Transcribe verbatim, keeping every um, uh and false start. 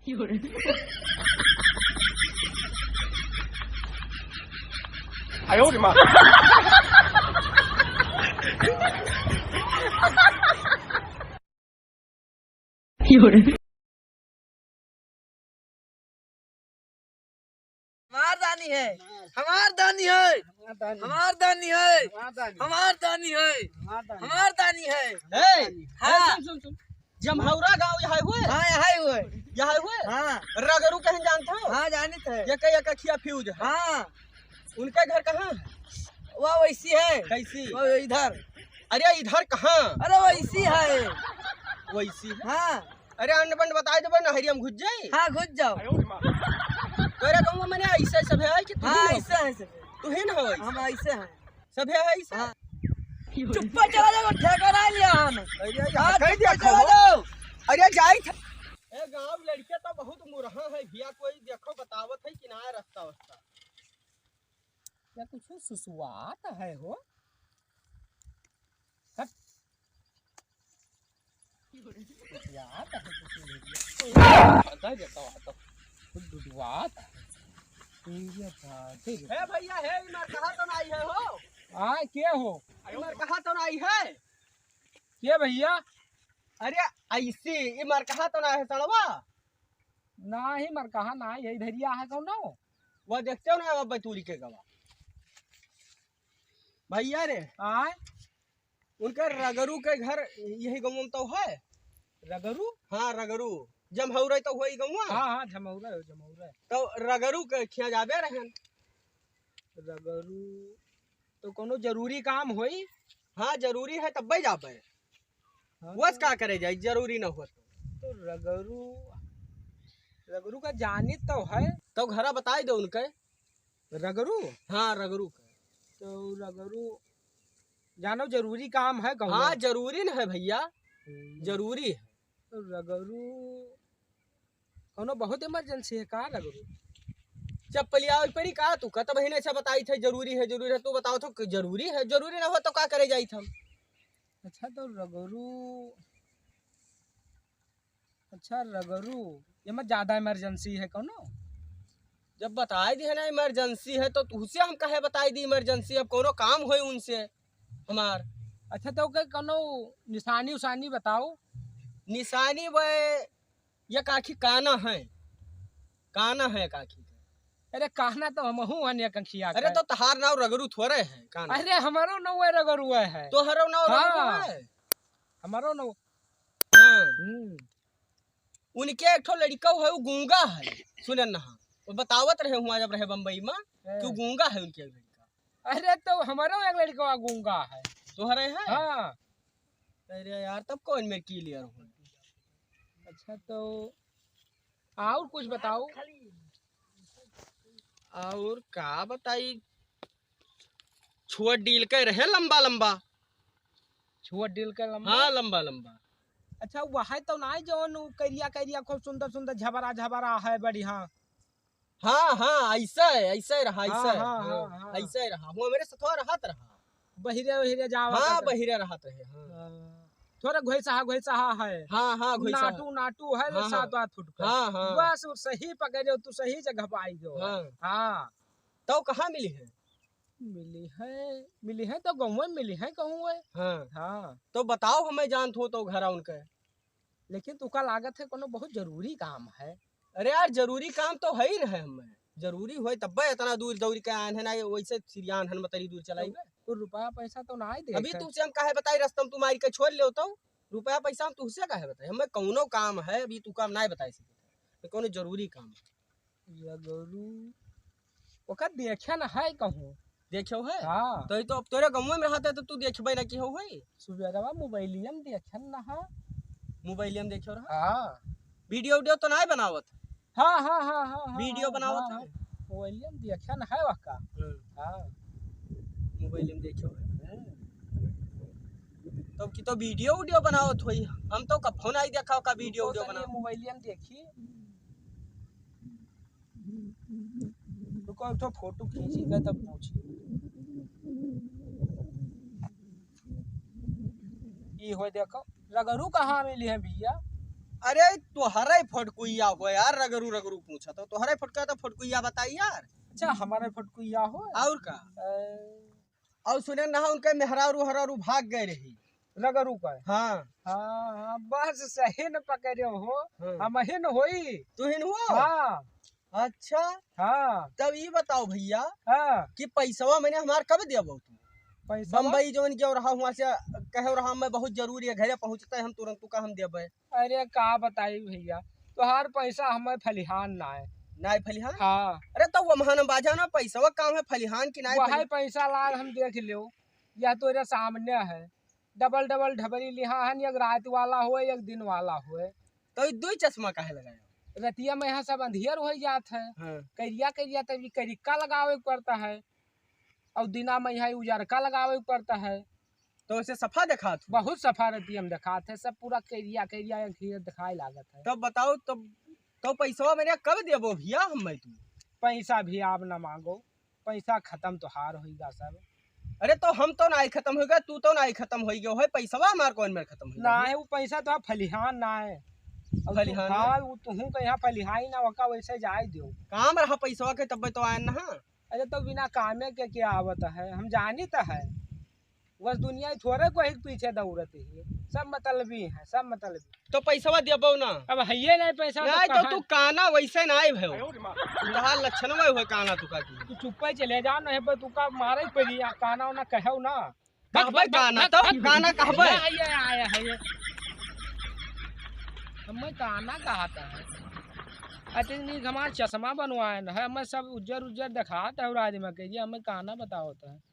哎呦我的妈！ हमार दानी है, हमार दानी है, हमार दानी है, हमार दानी है। ए, हाँ। ए, सुन, सुन, सुन। जमहौरा गाँव यहै हुए? हाँ, यहै हुए। यहै हुए? हाँ। रगरू कहें जानत हो? हाँ, जानित है। ये कई एक अखिया फ्यूज है। हाँ। उनके घर कहाँ है? वह वैसी है। कैसी? वह इधर। अरे, इधर कहाँ? अरे, वैसी है। वैसी है? हाँ। अरे, अंड बंड बताइ देबे, नहरिया में घुस जाई। हाँ, घुस जाओ। तोरे गाँव में मने ऐसे सब है कि तू हाँ, ही हो? ऐसे है सब। तू ही ना हो ऐसे? हम ऐसे हैं। सब है ऐसे? हाँ। चुप्पा चला जाओ, ठेका ना लिया हम। अरे, यहाँ हाँ, कह दिया चुप्पा चला खो। जाओ। अरे, जाई था। ए, गाँव लड़के तो बहुत मुरहा है भैया, कोई देखो बतावत है कि ना रास्ता वास्ता। या कुछ सुसुआत है हो? हट। सुसुआत है कुछ नहीं। आता जाता आता। कुछ डुडुआत है। ये बात है। हे भैया, हे, इमर कहाँ तो नहीं है हो? आ, के हो? इमर कहाँ तो नहीं है? के भैया? अरे, ऐसी, इमर कहाँ तो नहीं है सड़वा? नाही, मर कहाँ नाही है, इधरिया है कौनो? वह देखते हो ना, अब बैतूली के गवा। भैया रे। आय? उनका रगरू के घर यही गाँव में तो है। रगरू? हाँ, रगरू। जमहौरा तो वही गाँव। हाँ, हाँ, जमहौरा है, जमहौरा है। तो रगरू के खिया जाबे रहन। रगरू तो कोनो जरूरी काम होई? हाँ, जरूरी है, तब्बे जाबे। हाँ, वस तो का करे जाई, जरूरी न हो तो। तो रगरू, रगरू का जानित तो है। तो घरा बताई दो उनके। रगरू? हाँ, रगरू का। तो रगरू, जानो जरूरी काम है कहूँ। हाँ, जरूरी न है भैया, हम्म। जरूरी है। तो रगरू, कोनो बहुत emergency है का रगरू? चप्पलिया ओइ परी का तू? कत बहिने से बताई थे जरूरी है, जरूरी है, तू बताओ तो कि जरूरी है, जरूरी ना हो तो का करे जाई थे हम? अच्छा तो रगरू, अच्छा रगरू, ये मत ज्यादा emergency है कोनो? जब बताई दी है ना emergency है तो तुझसे हम कहे बताई दी emergency, अब कोनो काम होई उनसे हमार। अच्छा तो के कोनो निशानी उशानी बताओ। निशानी वह ये काखी काना है, काना है काखी के। अरे काना तो हमहू हन एक अंखिया अरे के। तो तहार नाव रगरू थोड़े है, काना। अरे हमारो नाव रगरू है। तोहरो नाव हाँ। रगरू है? हमारो नाव। हाँ। हम्म। उनके एक ठो लड़का है, वो गूंगा है, सुनन नहा। वो बतावत रहे हुआ जब रहे बम्बई में कि वो हाँ। गूंगा है उनके एक लड़का। अरे तो हमारो एक लड़का गूंगा है। तोहरे है? हाँ। अरे यार, तब कौन में clear हो? अच्छा, तो और कुछ बताओ। और का बताई, छुआ डील के रहे लंबा लंबा। छुआ डील के लंबा? हाँ, लंबा लंबा। अच्छा, वह तो ना जौन उ करिया करिया खूब सुंदर सुंदर झबरा झबरा है बढ़िया। हाँ, हाँ, ऐसा है, ऐसा ही रहा, ऐसा हाँ, है, हाँ, हाँ, हाँ, हाँ। ऐसा ही रहा। वो मेरे साथ रहत रहा। बहिरे, बहिरे जावा हाँ, करते। बहिरे रहत रहे, हाँ। हाँ। थोड़ा घोइसहा, घोइसहा है। हाँ, हाँ, घोइसहा। नाटू, नाटू है, हाँ, सात हाँ। आठ फुट का। हाँ, हाँ। बस वो सही पकड़े, तू सही जगह पे आई गयो। हाँ। हाँ। तो कहाँ मिली है? मिली है, मिली है तो गाँव में मिली है, कहूँ है। हाँ। हाँ। तो बताओ, हमें जानत हो तो घर उनके। लेकिन तुका लागत है कोनो बहुत जरूरी काम है। अरे यार, जरूरी काम तो है ही रहे हमें। जरूरी होय तब्बे इतना दूर दौड़ के आन है ना, वैसे सिरियान हन मतरी दूर चलाइबे। तो रुपया पैसा तो ना ही दे अभी है। तुमसे हम काहे बताई, रास्ता में तुम्हारी के छोड़ ले तो रुपया पैसा हम तुमसे काहे बताई? हमें कौनो काम है, अभी तू काम ना बताई सके, कौनो जरूरी काम है। रगरू, ओकर देखे न है कहूँ। देखे है? हाँ। तो ई तो अब तोरे गाँव में रहत है तो तू देखबे ना कि हो है। सुबेरवा मोबाइलिया में देखे न है। मोबाइलिया में देखे रहा? हाँ। वीडियो उडियो तो ना बनावत? हाँ, हाँ, हाँ, हाँ, हाँ, वीडियो हाँ, बनावत हाँ, है? हाँ। मोबाइलिया में देखे न है वह का। हम्म। हाँ। मोबाइलिया में देखे है। हम्म। तब की तो वीडियो उडियो बनावत होई। हम तो कभो ना देखा का वीडियो उडियो बनावत। मोबाइलिया में देखी। रुको, एक ठो फोटो खींची का तब पूछी। ई हो देखो, रगरू कहाँ मिली है भैया? अरे, तोहरे फटकुइया हो यार, रगरू रगरू पूछत हो। तोहरे फटकुइया तो फटकुइया बताई यार। अच्छा, हमारे फटकुइया हो? और का? ए। और सुने ना, उनके मेहरारू हरारू भाग गए रही। रगरू का? हाँ। हाँ, हाँ, बस सही न पकड़े हो। हाँ। हम ही न होई। तू ही न हो? हाँ। अच्छा। हाँ। तब ई बताओ भइया हाँ। कि पैसवा मने हमार कब देबो तू? पैसवा? बम्बई जौन गयो रहा, हुआँ से कहे रहा, "मैं बहुत जरूरी है, घरे पहुँचते हम तुरंत तुका हम देबे।" अरे का बताई भइया, तोहार पैसा हमें फलिहान ना है। ना है फलिहान? हाँ। अरे तो वो महान बाजा ना, पैसवा काम है फलिहान की ना है वही फलिहान? पैसा लाग हम देख लियो, या तोरे सामने है। डबल डबल ढबरी लिहा हन, एक रात वाला होए, एक दिन वाला होए। तो ई दुई चश्मा काहे लगाया? रतिया में यहाँ सब अंधियर हो जात है। हाँ। करिया करिया तभी करिका लगावे के पड़ता है, और दिना में यहाँ उजरका लगावे के पड़ता है। तो ऐसे सफा देखात हो? बहुत सफा रतिया में देखात है, सब पूरा करिया करिया एक ही देखाए लागत है। तब बताओ, तब तो पैसवा मैंने कब देबो भइया हम मैं तू? पैसा भी आप ना मांगो, पैसा खत्म तोहार होइगा सब। अरे तो हम तो नाई खत्म होइगा, तू तो नाई खत्म होइगा, होए पैसवा हमार कौन मेर खत्म होइगा? ना है वो पैसा तो फलिहान ना है। अब तू फलिहान ना? हाँ, वो तुहूँ के यहाँ फलिहाई ना ओका वैसे जाए दियो। काम रहा पैसवा के तब्बे तो आयन ना। अरे तो बिना कामे के क्या आवत है, हम जानी तो है। बस दुनिया ही थोड़े कोई के पीछे दौड़त ही, सब मतलबी है, सब मतलबी। तो पैसवा देबो ना? अब हइये नहीं पैसा तो नहीं तो कहाँ? तू काना वैसे नहीं भयो। तू तहार लक्षण में हुए काना तू का की। तू चुप्पे चले जाओ, नहीं पर तू का मारे पड़ी, आ काना ना कहो ना। कहबे बक, बक, काना बक, तो बक। काना कहबे। ये, ये, ये, ये, ये। हमें काना कहता है। अरे नहीं, हमार चश्मा बनवाए न है, हमें सब उज्जर उज्जर दिखात है और आदमी के, ये हमें काना बतावत है।